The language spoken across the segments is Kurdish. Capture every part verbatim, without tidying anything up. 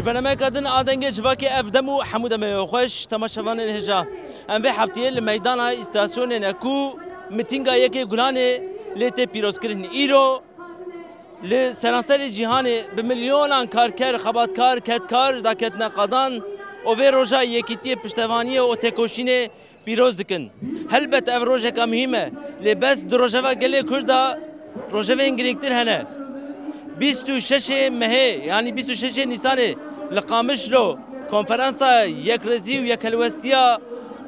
Bernameya din a Dengê Civakê ev dem û hemû demê xweş temaşevanên hêja. Em vê heftiyê li meydana îstasyonê ne ku mitînga yekê Gulanê lê tê pîrozkirin. Îro li seranserê cîhanê bi milyonan karker, xebatkar, kedkar daketine qadan û vê roja yekîtiyê, piştevaniyê û têkoşînê pîroz dikin. Helbet ev rojeka muhîm e, lê bes di rojeva gelê Kurd de rojevên girîngtir hene. Bîst û şeşê mehê, yanî bîst û şeşê Nîsanê li Qamişlo konferansa yekrêzî û yekhelwestiya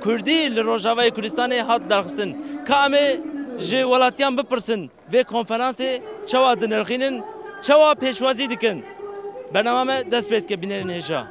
Kurdî li Rojavayê Kurdistanê hat darxistin. Ka em ê ji welatiyan bipirsin, vê konferansê çawa dinirxînin, çawa pêşwazî dikin? Bernama me dest pê dike, bînerên hêja.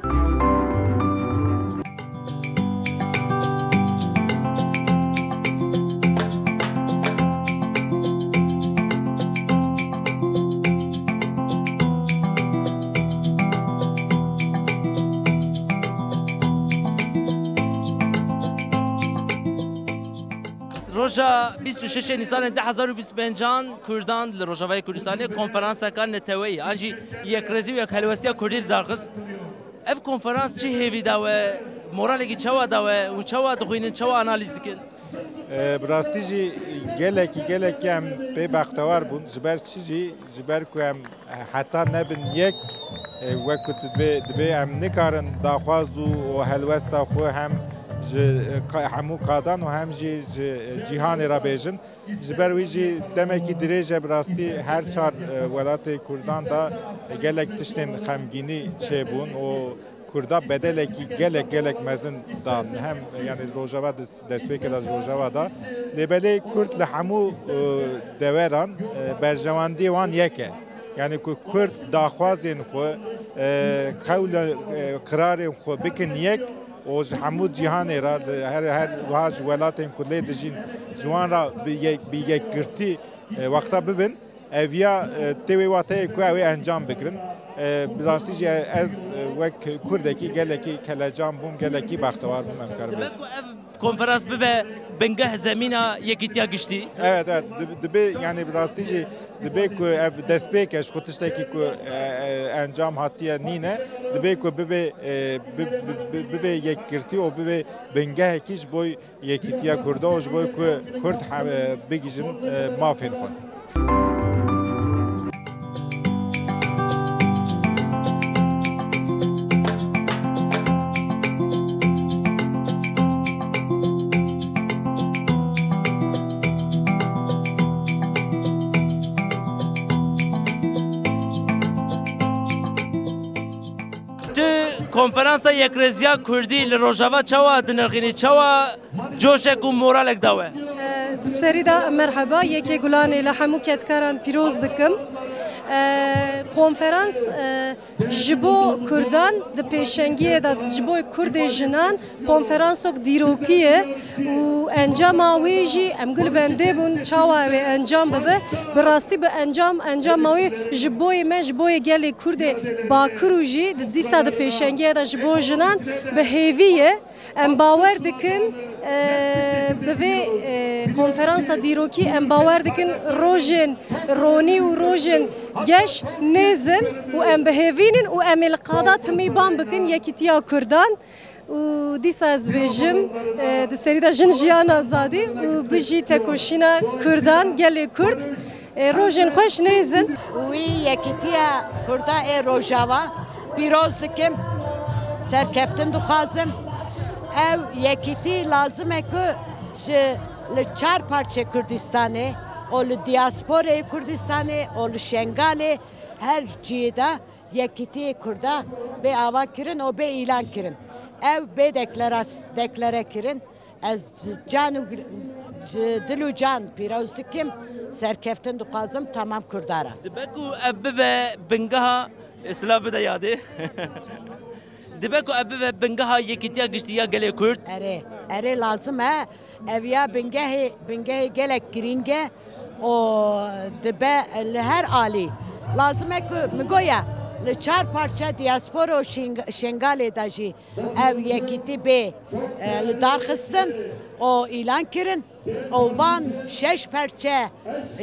Roja bîst û şeşê Nîsanê du hezar û bîst û pêncan Kurdan li Rojavayê Kurdistanê konferanseka neteweyî an jî yekrêzî û yekhelwestiya Kurdî li dar xist. Ev konferans çi hêvî da we, moralekî çawa da we û çawa dixwînin, çawa analîz dikin? E, bi rastî jî gelekî, gelekî em pê bextewar bûn. Ji ber çi jî? Ji ber ku em heta nebin yek, e, wek ku tu dibê, dibê em nikarin daxwaz û, û helwesta xwe hem ji, e, ka-, hemû qadan û hem jî ji, e, cîhanê re bêjin. Ji ber wî jî demekî dirêj e, bi rastî her çar, e, welatê Kurdan de gelek tiştên xemgînî çêbûn û Kurda bedelekî gelek, gelek mezin dan. Hem, yani, Rojava des-, destpêkê de Rojava da. Lê belê Kurd li hemû, e, deveran, e, berjewendiyê wan yek e. Yani ku Kurd daxwazên xwe, e, qewle, e, qirarên xwe bikin yek û ji hemû cîhanê re, li her, her wiha ji welatên ku lê dijîn, ji wan re bi yek, bi yekgirtî, e, wexta bibin, ev ya, e, tê wê wateyê ku ew ê encam bigirin. E, bi rastî jî ez, e, wek Kurdekî gelekî kelecan bûm, gelekî bextewar bûm, em karin bêjin. Dibe ku ev konferans bibe bingeh, zemîna yekîtiya giştî? Evet, evet. Dib-, dibê, yani bi rastî jî dibê ku ev destpêk e ji xwe tiştekî ku, e, e, encam hatiye nîne, dibê ku bibe, e, bi-, bi-, bi-, bibe yekgirtî û bibe bingehekî ji bo yekîtiya Kurda û ji bo ku Kurd he-, bigihîjin, e, mafên xwe. Tu konferansa Yekrêziya Kurdî li Rojava çawa dinirxînî? Çawa coşek û moralek da we? Di serî de merheba, yekê Gulanê li hemû kedkaran pîroz dikim. Konferans, e, ji bo Kurdan di pêşengiyê de ji bo Kurdê jinan konferansok dîrokî ye û encama wê jî em gul bendê bûn çawa wê encam bibe. Bi rastî bi encam, encama wê ji boyê me, ji boyê gelê Kurdê Bakurû jî di dîsa di pêşengiyê de ji bo jinan bi hêvî ye. Em bawer dikin, e, bi vê, e, konferansa dîrokî em bawer dikin rojên ronî û rojên geş nêzin û em bi hêvî nin û em ê li qada timî ban bikin yekîtiya Kurdan. Û dîsa ez dibêjim, e, di serî de jin jiyan azadî û bijî tekoşîna Kurdan, gelê Kurd. E, rojên xweş nêzin. Wî yekîtiya Kurda ê Rojava pîroz dikim, serkeftin dixwazim. Ev yekîtî lazim e ku ji li çar parçe Kurdistanê û li diasporeyê Kurdistanê û li Şengalê her cihê de yekîtiyê Kurda bê ava kirin û bê îlan kirin. Ev bê dekleras-, deklare kirin. Ez ji can û gil-, ji dil û can pîroz dikim, serkeftin dixwazim temam Kurda re. Dibe ku ev bibe bingeha, e, silav bide yadê. Dibe ku ev bibe bingeha yekîtiya giştî ya gelê Kurd. Erê, erê lazim e. Ev ya bingehê, bingehê gelek girîng e û dibe li her alî. Lazim e ku min goya li çar parça diaspora û Şing-, Şengalê de jî ev yekîtî bê, e, li dar xistin û îlan kirin û van şeş perçe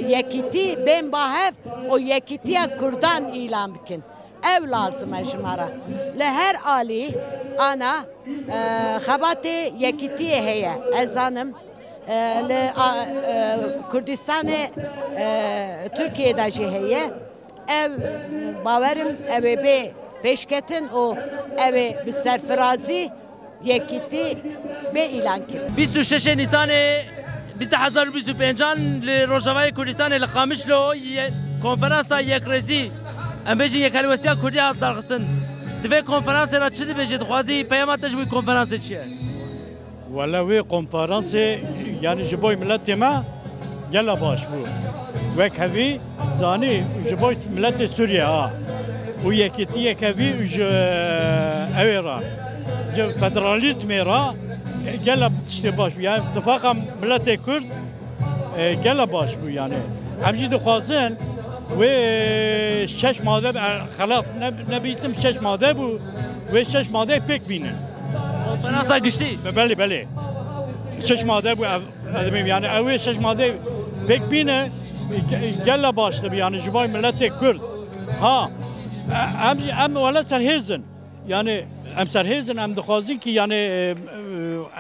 yekîtî bên ba hev û yekîtiya Kurdan îlan bikin. Ew lazim e ji me re. Li her alî ana, e, xebatê yekîtiyê heye. Ez zanim, e, li, a, e, Kurdistanê, e, Tirkiyê de jî heye. Ev, bawerim, ew ê bê pêşketin û ew ê bi serfirazî yekîtî bê îlan kirin. Bîst û şeş Nîsanê du hezar û bîst û pêncan li Rojavayê Kurdistanê li Qamişlo ye-, konferansa yekrêzî, em bêjin yekhelwestiya Kurdî hat darxistin. Di vê konferansê re çi dibêjî, dixwazî peyama te ji wî konferansê çi ye? Wele wê konferansê, yanî ji bo miletê me gela baş bû. Wek hevî zanî ji bo miletê Sûriye ha. Û yekîtiyek hevî û ji, e, ewê re, ji federalîzmê re gela tiştê baş bû. Yani tifaqa miletê Kurd, e, gela baş bû yani. Em jî dixwazin wê şeş made, e, xelas ne, nebîstim şeş made bû. Wê şeş madeyê pêk bînin. Konferansa giştî? Be-, belê, belê. Şeş made bû ev, ez dibêm, yani ew ê şeş madeyê pêk bîne, ge-, gela baş dibe, yani ji bo miletê Kurd. Ha, e, em, em wele serhêz in. Yani em serhêz in, em dixwazin ki yani, e, e,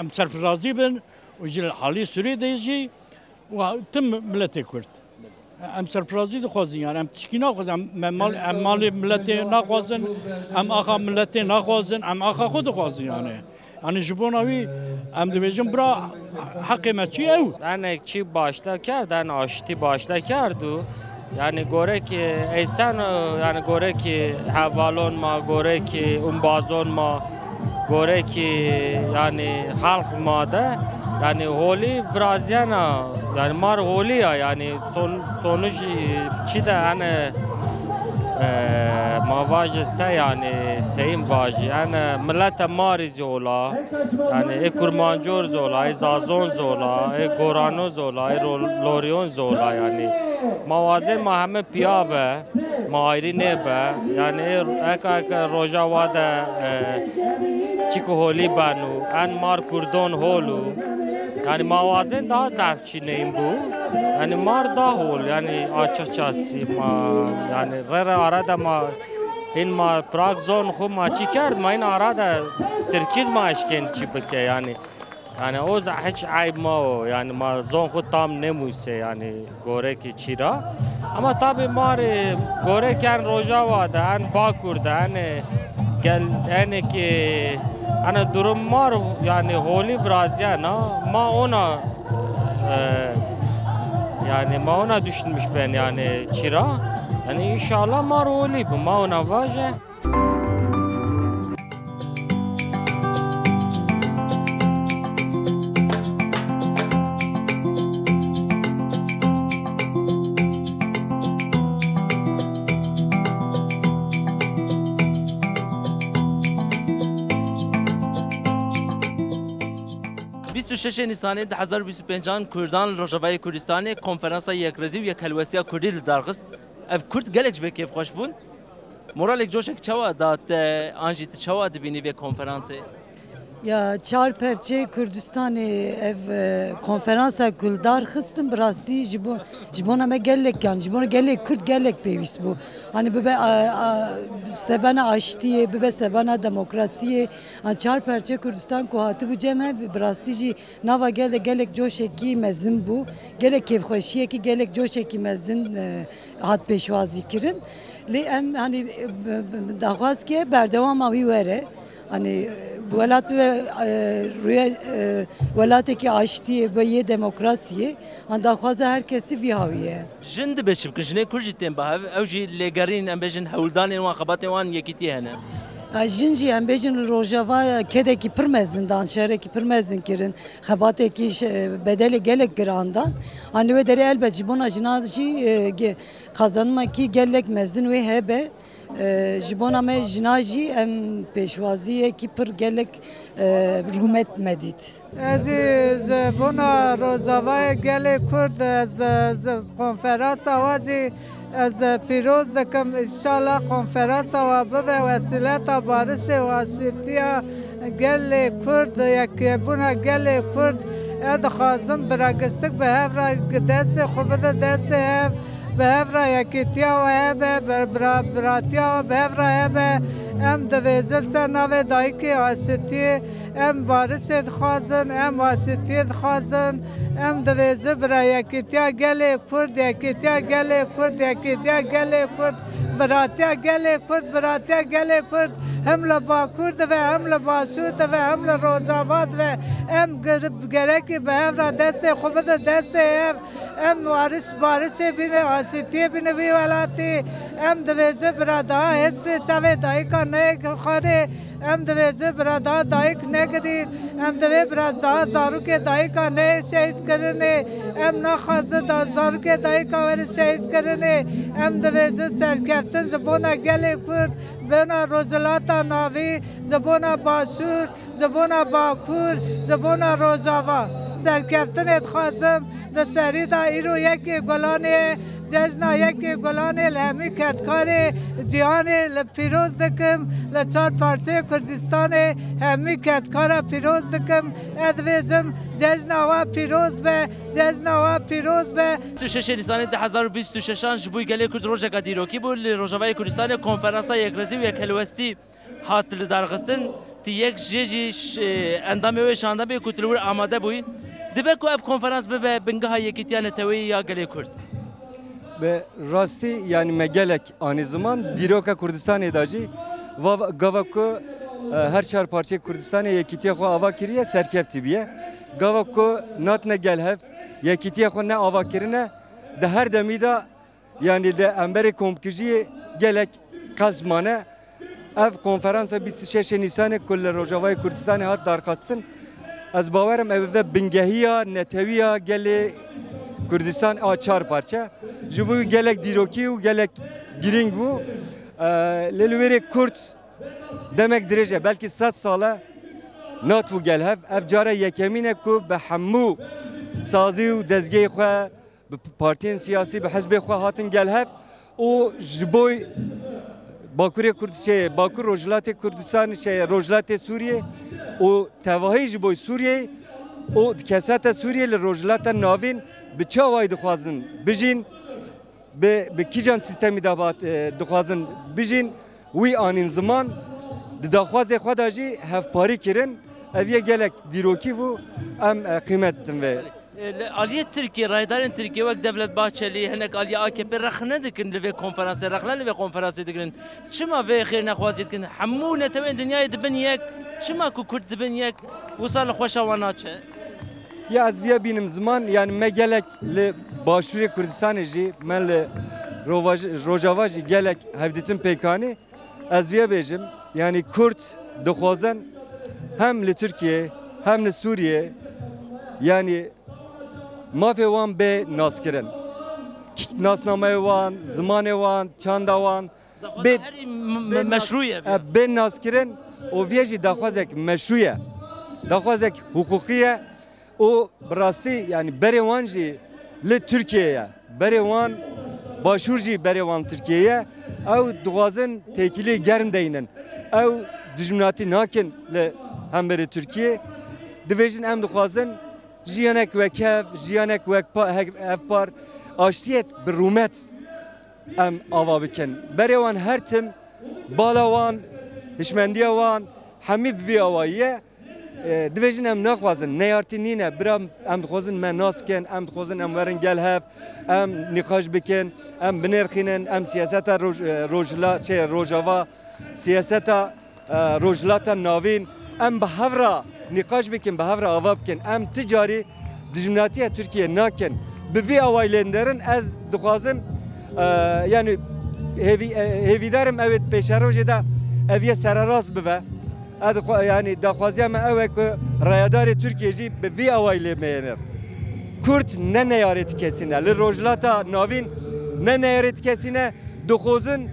em serfirazî bin û ji halî Sûriyê de jî û tim miletê Kurd. Em serfirazî dixwazin, yani em tişkî naxwazin, em, me mal, em malê miletê naxwazin, em axa miletê naxwazin, em axa xwe dixwazin yani. Yani ji bona wî em dibêjin bira heqê me çi ew. Enek çi başta kerd, en aştî başta kerd û yani gorekî eysen, yani gorekî hevalon ma, gorekî umbazon ma, gorekî yani halk ma de yani holî viraziyena, yani mar holî ya yani son, sonuç çi de yani, e, ma vajê se yani seyim vajî yani milete marî zî ola, yani ê kurmancor zî ola, ê zazon zî ola, ê gorano zî ola, ê ro-, loryon zî ola yani. Ma wazên ma heme piya be, ma ayrî nêbe. Yani ê eka eka roja wa de, e, çiku holî ben û en mar kurdon hol û. Yani ma wazên daha zaf çi neyin bû. Yani mar da hol, yani açıkçası ma, yani re re arada ma hin ma Prag zon xu ma çi kerd, ma hin arada Tirkiz ma eşken çi bike yani. Yani o za hiç ayb ma o. Yani ma zon xu tam nemûse yani gorekî çî ra. Ama tabi mar, e, gorek en Rojava de, en Bakur de, en, e, gel, en ki, ana durum mar yani holî viraziyena, ma ona, e, yani ma ona düşünmüş ben yani çira. Yani inşallah mar holî bi, ma ona vaje. Bîst û şeşê Nîsanê du hezar û bîst û pêncan Kurdan li Rojavayê Kurdistanê konferansa yekrêzî û yekhelwestiya Kurdî li dar xist. Ev Kurd gelek ji vê kêfxweş bûn. Moralek, coşek çawa da te, an jî tu çawa dibînî vê konferansê? Ya çar perçeyê Kurdistanê ev, e, konferansa ku li dar xistin, bi rastî ji bo, ji bona me gelek, yani ji bona gelê Kurd gelek pêwîst bû. Hani bibe, a, a, sebena aştiyê, bibe sebena demokrasiyê. An çar perçe Kurdistan ku hatibû cem hev, bi rastî jî nava gel de gelek coşekî mezin bû. Gelek kêfxweşiyekî, gelek coşekî mezin, e, hat pêşwazî kirin. Lê em, hani, e, b-, b-, daxwaz ke berdewama wî were. Hani, e, welat bibe, e, rûye, e, welatekî aştiyê be, yê demokrasiyê. An daxwaza her kesî vî hawî ye. Jin dibe çi bikin? Jinê Kurd jî tên ba hev. Ew jî lêgerîn, em bêjin, hewldanên wan, xebatên wan yekîtiyê hene. Ya, jin jî, em bêjin, li Rojava kedekî pir mezin dan, şerekî pir mezin kirin, xebatekî şe-, bedelê gelek giran dan. Anî wê derê elbet ji bona jina jî, e, ge-, qazanimekî gelek mezin wê hebe. E, ji bona me jina jî em pêşwaziyekî pir gelek, e, rûmet me dît. Ez jî ji bona Rojavayê gelê Kurd, ez, ez konferansa we jî ez pîroz dikim. Înşallah konferansa we bibe wesîleta barişê û aşîtiya gelê Kurd, yekbûna gelê Kurd. Ez dixwazim bi ragiştik bi hev re destê xwe bide destê hev. Bi hev re yekîtiya we hebe, bi-, bira-, biratiya we bi hev re hebe. Em divêzin ser navê dayikê aşitiyê, em barişê dixwazin, em aşitiyê dixwazin. Em divêzin bira yekîtiya gelê Kurd, yekîtiya gelê Kurd, yekîtiya gelê Kurd, biratiya gelê Kurd, biratiya gelê Kurd. Him li Bakur dibe, him li Başûr dibe, him li Rojava dibe. Em gir-, gerekî bi hev re destê xwe bidin destê hev. Em wariş, barişê bîne, aşîtiyê bîne vî welatî. Em divêjin bira daha hêsrê çavê dayika neyê xwarê. Em divêjin bira daha dayik negirîn. Em divê bira daha zarokê dayika neyê şehîd kirinê. Em naxwazin da zarokê dayika were şehîd kirinê. Em divêjin serkeftin ji bona gelê Kurd, bona Rojhilata Navî, ji bona Başûr, ji bona Bakur, ji bona Rojava. Serkeftinê dixwazim, li serî de îro yekê Gulanê ye, cejna yekê Gulanê li hemî kedkarê cîhanê li pîroz dikim, li çar parçeyê Kurdistanê hemî kedkara pîroz dikim. Ez dibêjim, cejna we pîroz be, cejna we pîroz be. Bîst û şeşê Nîsanê du hezar û bîst û şeşan ji bo gelê Kurd rojeka dîrokî bû. Li Rojavayê Kurdistanê konferansa yekrêzî û yekhelwestî hat lidarxistin, tu yek jê jî ş-, endamê wê şanda bûyî ku tu li wir amade bûyî. Dibe ku ev konferans bibe bingeha yekîtiya neteweyî ya gelê Kurd. Bi rastî, yanî me gelek anî ziman, dîroka Kurdistanê de jî va-, gava ku, e, her çar parçeyê Kurdistanê yekîtiya xwe ava kiriye, serkeftî bûye. Gava ku natine gel hev, yekîtiya xwe ne ava kirine, di her demî de Yanî li emberê komkujiyê gelek qels mane. Ev konferansa bîst û şeşê Nîsanê ku li Rojavayê Kurdistanê hat darxistin, ez bawerim ev be bingehiya netewiya gelê Kurdistan a çar parçe. Ji bo wî gelek dîrokî û gelek girîng bû. Eee, lê li wêrê Kurd demek dirêj e, belkî sed sal e, natibû gel hev. Ev cara yekemîn e ku bi hemû sazî û dezgehê xwe, bi partiyên siyasî, bi hizbê xwe hatin gel hev û ji bo Bakurê Kurd-, şey, Bakur Rojhilatê Kurdistanê, şey, Rojhilatê Sûriyê û tevahî ji bo Sûriyeyê û keseta Sûriyê li Rojhilata Navîn bi çi awayî dixwazin bijîn, bi, bi kîjan sîstemî de bat-, e, dixwazin bijîn, wî anîn ziman, di daxwazê xwe de jî hevparî kirin. Ev yê gelek dîrokî bû, em, e, qîmet din vê. E, li aliyê Tirkiye, rayedarên Tirkiye wek Devlet Bahçelî, hinek aliyê A K P rexne dikin li vê konferansê, rexne li vê konferansê digirin. Çima vê xêrnexwaziyê dikin? Hemû netewên dinyayê dibin yek. Çima ku Kurd dibin yek, wisa li xweşa wan naçe? Ya ez viya bînim ziman, yani me gelek li Başûrê Kurdistanê jî, me li Rova-, Rojava jî gelek hevdîtin pêk anî. Ez viya bêjim, yani Kurd dixwazin hem li Tirkiye hem li Sûriye, yani mafê wan bê naskirin. K-, nasnameyê wan, zimanê wan, çanda wan, Daxwaza bê, herî m-, m-, bê nas-, meşrû ye, e, bê naskirin û vê jî daxwazek meşrû ye. Daxwazek hiqûqî ye. Û bi rastî, yani berê wan jî li Tirkiye ye. Berê wan Başûr jî berê wan Tirkiye ye. Ew dixwazin têkilî germ deynin. Ew dijminatî nakin li hemberê Tirkiye. Dibêjin em dixwazin jiyanek wekhev, jiyanek wek pa-, hev-, hevpar, aştiyek bi rûmet em ava bikin. Berê wan her tim bala wan, hişmendiya wan, hemî bi vî awayî ye. E, dibêjin em naxwazin, neyartî nîne, bira em dixwazin me nas kin, em dixwazin em werin gel hev, em nîqaş bikin, em binêrxînin, em siyaseta roj-, e, rojhila-, çê, Rojava, siyaseta, e, Rojhilata Navîn, em bi hev re nîqaş bikin, bi hev re ava bikin. Em ti carî dijminatiya Tirkiye nakin. Bi vî awayî lê nêrin ez dixwazim, e, yani hêvî-, e, hêvîdarim ew ê pêşerojê de ev yê sererast bibe. Ez dixwa-, yani daxwaziya me ew e ku rayedarê Tirkiye jî bi vî awayî lê bênir. Kurd ne neyarê ti kesî ne. Li Rojhilata Navîn ne neyarê ti kesî ne. Dixwazin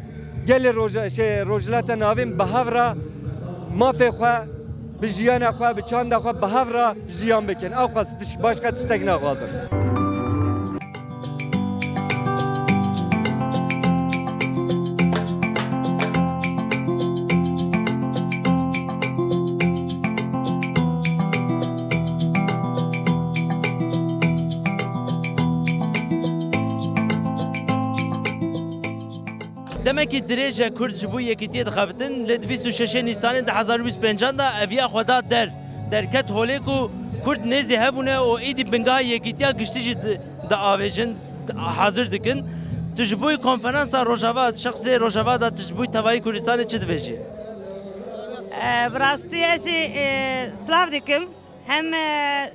gelê Roja-, şey, Rojhilata Navîn bi hev re mafê xwe, bi jiyana xwe, bi çanda xwe bi hev re jiyan bikin. Ew qas tiş-, başqa tiştek naxwazin. Demekî dirêj e Kurd ji bo yekîtiyê dixebitin, lê di bîst û şeşê Nîsanê du hezar û bîst û pêncan de eviya xwe da der. Derket holê ku Kurd nêzî hebûne û êdî bingeha yekîtiya giştî jî di-, diavêjin, hazir dikin. Tu ji bo konferansa Rojava, şexsê Rojava de tu ji bo tevayî Kurdistanê çi dibêjî? E, bi rastî ez jî, e, silav dikim. Hem, e,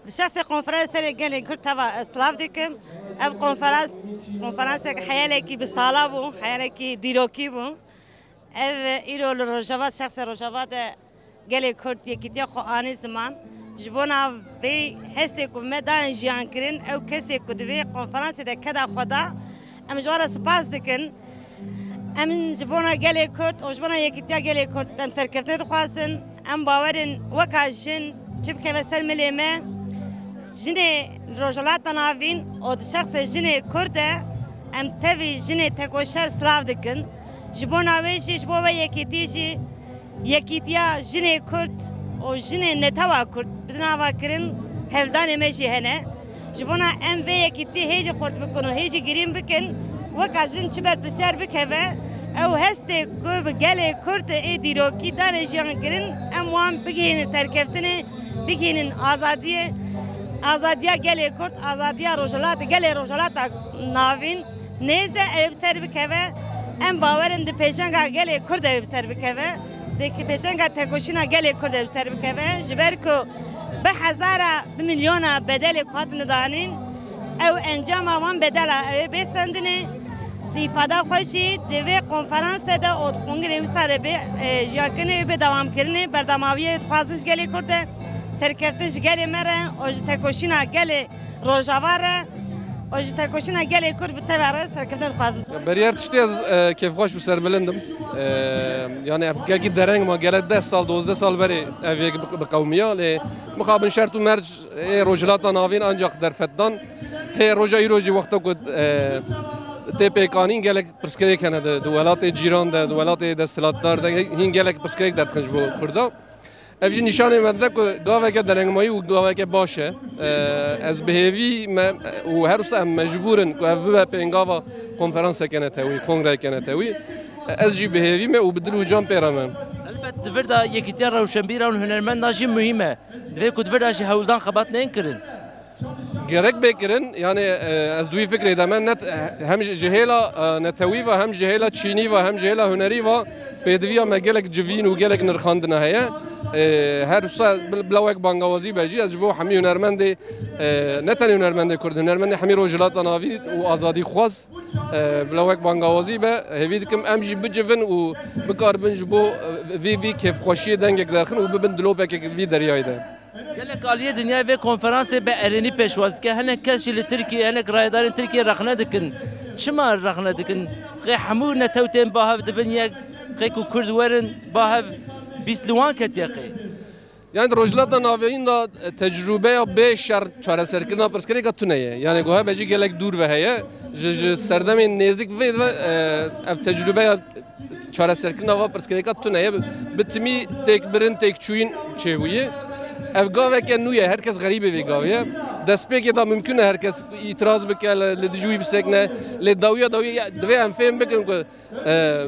Di şexsê konferansê serê gelê Kurd teva ez silav dikim. Ev konferans, konferansek heyalekî bi sala bû, heyalekî dîrokî bû. Ev îro li Rojava, şexsê Rojava de gelê Kurd yekîtiya xwe anî ziman. Ji bona vê hestê ku me dayên jiyan kirin, ew kesê ku di vê konferansê de keda xwe da, em ji wan re spas dikin. Em ji bona gelê Kurd û ji bona yekîtiya gelê Kurd em serkeftinê dixwazin. Em bawerin weka jin çi bikeve ser milê me, jinê Rojhilata Navîn û di şexsê jinê Kurd de em tevî jinê tekoşer silav dikin. Ji bona wê jî, ji bo vê yekîtî jî, yekîtiya jinê Kurd û jinê netewa Kurd bi nava kirin hevdanê me jî hene. Ji bona em vê yekîtî hê jî xurt bikin û hê jî girîn bikin, weka jin çi berpirsiyar bikeve, ew hestê ku bi gelê Kurd ê dîrokî dane jiyan kirin, em wan bigihînin serkeftinê, bigihînin azadiyê, azadiya gelê Kurd, azadiya Rojhilat, gelê Rojhilata Navîn. Nêze ew bi ser bikeve, em bawerin di pêşenga gelê Kurd ew bi ser bikeve, di ki pêşenga tekoşîna gelê Kurd ew bi ser bikeve, ji ber ku bi hezara, bi milyona bedelê ku hatine danîn, ew encama wan bedela ew ê bê sendinê. Di îfada xwe jî di vê konferanse de û di kongirê wisa de bê, e, jiyakirinê bê dewamkirinê, berdewamaviyê dixwazin ji gelê Kurd de, serkeftin ji gelê me re û ji tekoşîna gelê Rojava re û ji tekoşîna gelê Kurd bi teva re serkeftin dixwazin. Beriyer tiştê ez, e, kêfxweş û serbilind im. E, yani ev gelkî dereng ma, gelek deh sal, dozdeh sal berê ev yek bi, bi qewmiya, lê mixabin şert û merc ê Rojhilata Navîn ancax derfet dan. Hê roja îro jî wexta ku, e, tê pêkanîn gelek pirsgirêk hene di, di welatê cîran de, di welatê desthilatdar de hîn gelek pirsgirêk derdixin ji bo Kurda. Ev jî nîşanê me dide ku gaveke derengmayî û gaveke baş e. Eee, ez bi hêvî me û her wisa em mecbûr in ku ev bibe pêngava konferanseke netewî, kongreyeke netewî. Ez jî bi hêvî me û bi dil û can pê re me. Elbet di vir de yekîtiya rewşenbîran û hunermendan jî muhîm e. Divê ku di vir de jî hewldan xebat nên kirin. Gerek bê kirin, yani, e, ez di wî fikrê de me net, hem ji, ji hêla, e, netewî ve, hem ji hêla çînî ve, hem ji hêla hunerî ve pêdiviya me gelek civîn û gelek nirxandina heye. E, her wisa bil-, bila wek bangawazî be jî, ez ji bo hemî hunermendê, e, ne tenê hunermendê Kurd, hunermendê hemî Rojhilata Navî û azadîxwaz, e, bila wek bangawazî be, hêvî dikim em jî bicivin û bikaribin ji bo, e, vî, vî kêfxweşiyê dengek derxin û bibin dilopekek vî deryayê de. Gelek aliyê dinyayê vê konferansê bi erênî pêşwaz dike. Hinek kes jî li Tirkiyê, hinek rayedarên Tirkiyê rexne dikin. Çima rexne dikin? Qê hemû netew tên ba hev dibin yek, qê ku Kurd werin ba hev bîst li wan ketiye qê. Yani di Rojhilata Navîn de tecrûbeya bê şer çareserkirina pirsgirêka tune ye. Yani ku hebe jî gelek dûr ve heye. Ji, ji serdemên nêzik vê ve, e, ev tecrûbeya çareserkirina va pirsgirêka tune ye. Bi timî têkbirin, têkçûyîn çêbûye. Ev gaveke nû ye, her kes xerîbê vê gavê ye. Destpêkê de mimkun e her kes îtiraz bike, li, li dijî wî bisekine. Lê dawiya dawiyê ya, divê em fêm bikin ku, e,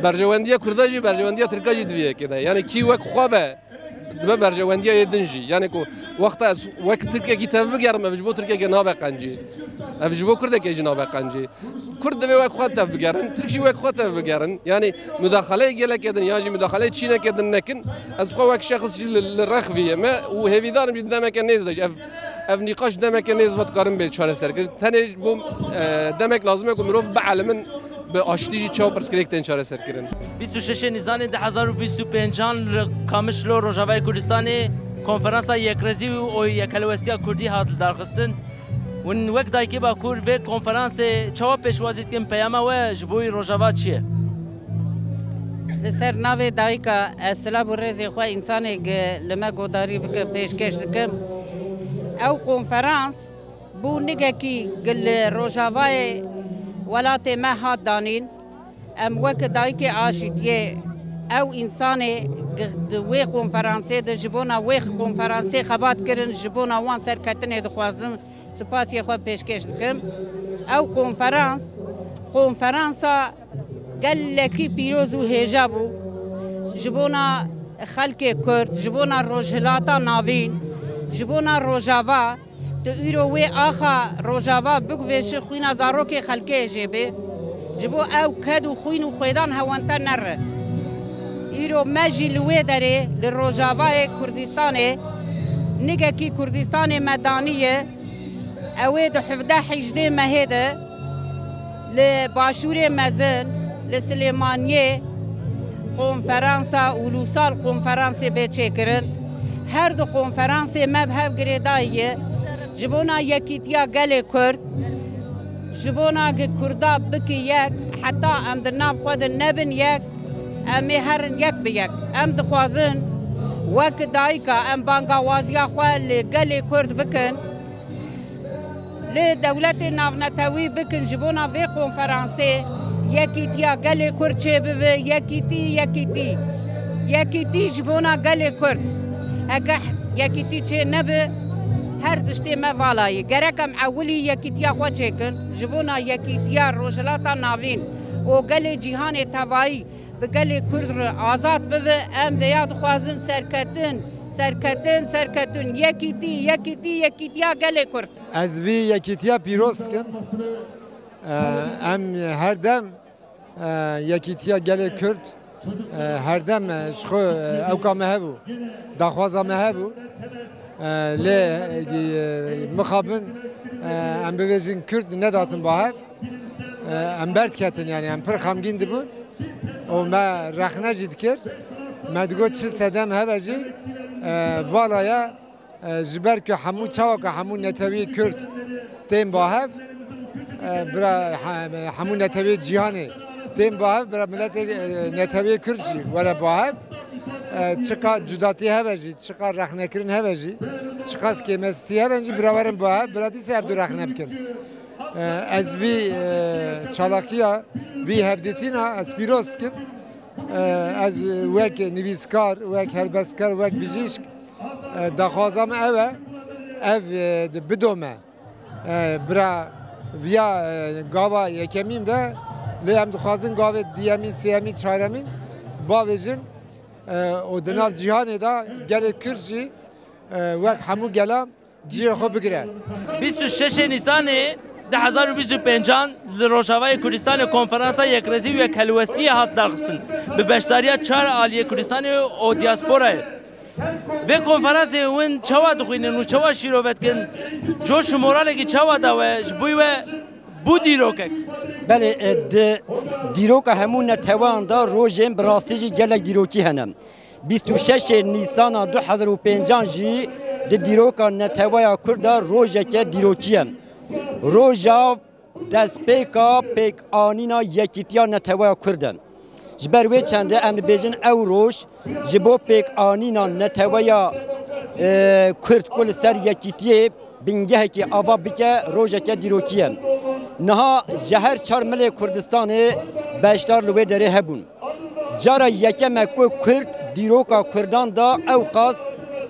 berjewendiya Kurda jî, berjewendiya Tirka jî di vê yekê de. Yani kî wek xwe be, dibe berjewendiya yê din jî. Yani ku wexta ez wek Tirkekî tev bigerim, ev ji bo Tirkekê nabe qencî. Ev ji bo Kurdekê jî nabe qencî. Kurd divê wek xwe tev bigerin, Tirk jî wek xwe tev bigerin. Yani mudaxaleyê gelekê din yan jî mudaxaleyê çînekê din nekin. Ez xwe wek şexs jî li, li rex vî me û hêvîdarim jî demeke nêz de jî ev, ev nîqaş demeke nêz ve dikarin bê çareserkirin. Tenê ji bo, e, demek lazim e ku mirov bielimin bi aştî jî çawa pirsgirêk tên çareserkirin. Bîst û şeşê Nîsanê du hezar û bîst û pêncan li Kamişlo, Rojavayê Kurdistanê, konferansa Yekrêzî û Yekhelwestiya Kurdî hat lidarxistin. Hûn wek dayikê Bakur vê konferansê çawa pêşwazî dikin? Peyama we ji bo wî Rojava çi ye? Li ser navê dayika ez silav û rêzê xwe însanê gi li me godarî bike pêşkêş dikim. Ew konferans bû nigekî gi li Rojavayê welatê me hat danîn. Em wek dayikê aşîtiyê ew însanê gi di wê konferansê de ji bona wê konferansê xebat kirin, ji bona wan serketinê dixwazim. Spasiyê xwe pêşkêş dikim. Ew konferans, konferansa Gelekî pîroz û hêja bû ji bona xelkê Kurd, ji bona Rojhilata Navîn, ji bona Rojava. Tu îro wê axa Rojava biguvêşî, xwîna zarokê xelkê jê bê. Ji bo ew ked û xwîn û xwêdan hewante nere. Îro me jî li wê derê, li Rojavayê Kurdistanê, nigekî Kurdistanê me daniye. Ew ê di hevdeh hejdê mehê de li Başûrê Mezin, li Silêmaniyê konferansa ulusal, konferansê bê çêkirin. Her du konferansê me bi hev girêdayî ye. Ji bona yekîtiya gelê Kurd, ji bona gi Kurda bike yek, heta em di nav xwe de nebin yek, em ê herin yek bi yek. Em dixwazin wek dayika em bangawaziya xwe li gelê Kurd bikin. Li dewletê navnetewî bikin ji bona vê konferansê, yekîtiya gelê Kurd çêbibe, yekîtî, yekîtî. Yekîtî ji bona gelê Kurd. Heke yekîtî çê nebe, her tiştê me vala ye. Gerek em ewilî yekîtiya xwe çêkin, ji bona yekîtiya Rojhilata Navîn û gelê cîhanê tevayî bi gelê Kurd re azad bibe, em vêya dixwazin serketin, serketin, serketin, yekîtî, yekîtî, yekîtiya gelê Kurd. Ez vî yekîtiya pîroz dikim. Em her dem, e, yekîtiya gelê Kurd, e, her dem, e, ji xwe, e, ewka me hebû, daxwaza me hebû. E, lê, e, mixabin, e, em bibêjin Kurd nedatin ba hev. E, em berdiketin, yani em pir xemgîn dibûn. Û me rexne jî dikir. Me digot çi sedem hebe jî, e, vala ye. E, ji ber ku hemû çawa ku hemû netewî Kurd tên ba hev, e, bira he-, hemû netewî cîhanê tên ba hev, bira miletê, e, netewî Kurd jî were ba hev. E, çiqa cudatî hebe jî, çiqa rexnekirin hebe jî, çiqas kêmesî hebe jî, bira werin ba hev, bira dîsa ev du rexne bikin. E, ez vî, e, çalakiya, vî hevdîtina ez pîroz dikim. E, ez wek nivîskar, wek helbestkar, wek bijîşk, e, daxwaza me ew e, ev, e, di bidome. E, bira viya, e, gava yekemîn ve, lê em dixwazin gavê diyemîn, sêyemîn, çaremîn bavêjin, e, û di nav cîhanê de gelê Kurd jî, e, wek hemû gelan cihê xwe bigire. Bîst û şeş Nîsanê du hezar û bîst û pêncan li Rojavayê Kurdistanê konferansa yekrêzî û yekhelwestiyê hat darxistin, bi beşdariya çar aliyê Kurdistanê û diasporayê. Vê konferansê hûn çawa dixwînin û çawa şîrove dikin? Coş û moralekî çawa da we, ji bo we bû dîrokek? Belê, e, di dîroka hemû neteweyan de rojên bi rastî jî gelek dîrokî hene. Bîst û şeşê Nîsana du hezar û pêncan jî di dîroka neteweya Kurd de rojeke dîrokî ye. Roja destpêka pêkanîna yekîtiya neteweya Kurd e. Ji ber wê çendê em dibêjin ew roj ji bo pêkanîna neteweya, e, Kurd ku li ser yekîtiyê bingehekî ava bike rojeke dîrokî ye. Niha ji her çar milê Kurdistanê beşdar li wê derê hebûn. Cara yekem e ku Kurd dîroka Kurdan de ewqas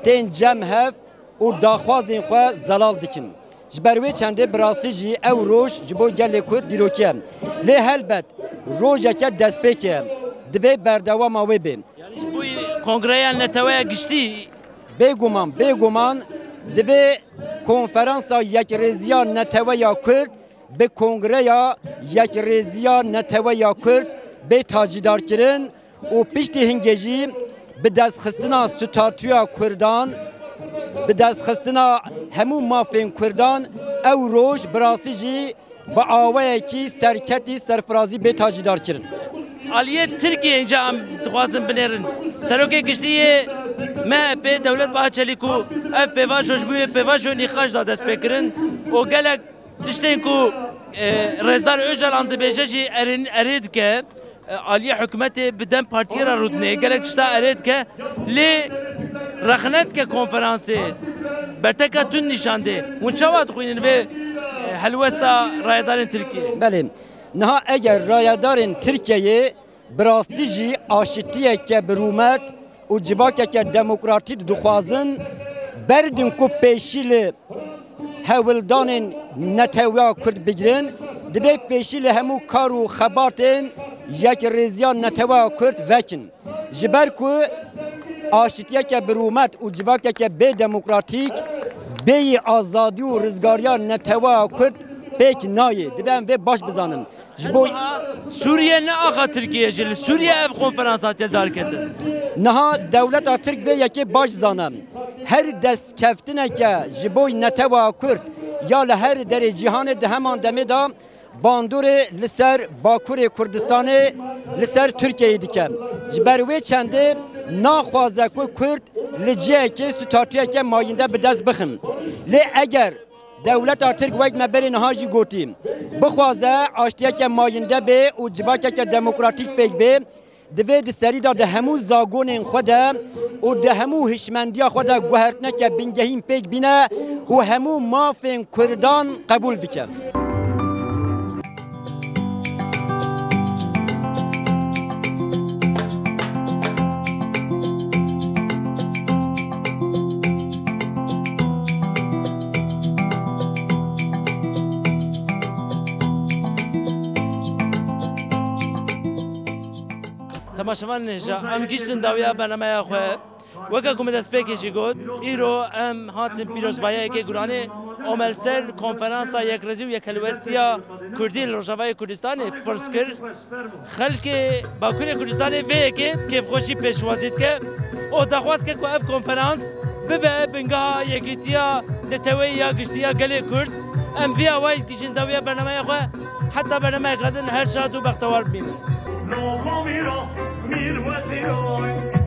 tên cem hev û daxwazên xwe zelal dikin. Ji ber wê çendê bi rastî jî ew roj ji bo gelê Kurd dîrokî ye. Lê helbet rojeke destpêkê ye. Divê berdewama wê bê. Yanî ji bo kongreya neteweya giştî. Bêguman, bêguman divê konferansa yekrêziya neteweya Kurd bi Kongreya Yekrêziya Neteweya Kurd bê tacîdarkirin û piştî hingê jî bi destxistina statûya Kurdan, bi destxistina hemû mafên Kurdan ew roj bi rastî jî bi awayekî serketî serfirazî bê tacîdarkirin. Aliyê Tirkiyê înca em dixwazin binêrin. Serokê Giştî yê M H P Dewlet Bahçelî ku ev pêvajo ji bo wê pêvajo nîqaş da dest pê kirin û gelek tiştên ku, e, Rêzdar Ojal an dibêje jî erê, erê dike, e, aliyê hikûmetê bi dem partiyê re rûdinê, gelek tişta erê dike, lê rexne dike konferansê, berteka tund nîşan dê. Hûn çawa dixwînin vê, e, helwesta rayedarên Tirkiyê? Belê, niha eger rayedarên Tirkiyeyê bi rastî jî aşitiyeke bi rûmet û civakeke demokratîk dixwazin, berdin ku pêşî li hewldanên neteweya Kurd bigirin, divê pêşî li hemû kar û xebatên yekrêziya neteweya Kurd vekin. Ji ber ku aşitiyeke bi rûmet û civakeke bê demokratîk bêyî azadî û rizgariya neteweya Kurd pêk nayê. Dibe em vê baş bizanin. Ji bo Sûriye ne axa Tirkiye jî, li Sûriye ev konferans hatiye darketin. Niha dewleta Tirk vê yekê baş zane. Her destkeftineke ji bo netewa Kurd ya li her derê cîhanê di heman demê de bandorê li ser Bakurê Kurdistanê, li ser Tirkiyeyê dike. Ji ber wê çendê naxwaze ku Kurd li cihekê statuyeke mayînde bi dest bixin. Lê eger dewleta Tirk, wek me berê niha jî gotî, bixwaze aştiyeke mayînde bê û civakeke demokratîk pêk bê, divê di serî de di hemû zagonên xwe de û di hemû hişmendiya xwe de guhertineke bingehîn pêk bîne û hemû mafên Kurdan qebûl bike. Temaşevanên hêja, em gihîştin dawiya bernameya xwe. Weke ku min destpêkê jî got, îro em hatin pîrozbahiya yekê Gulanê, û me li ser konferansa yekrêzî û yekhelwestiya Kurdî li Rojavayê Kurdistanê pirs kir. Xelkê Bakurê Kurdistanê vê yekê kêfxweşî pêşwazî dike û daxwaz dike ku ev konferans bibe bingeha yekîtiya neteweyî ya giştî ya gelê Kurd. Em vî awayî dikişin dawiya bernameya xwe, heta bernameyeka din her şad û bextewar bimînin. Nova mîra, mîr wezîran.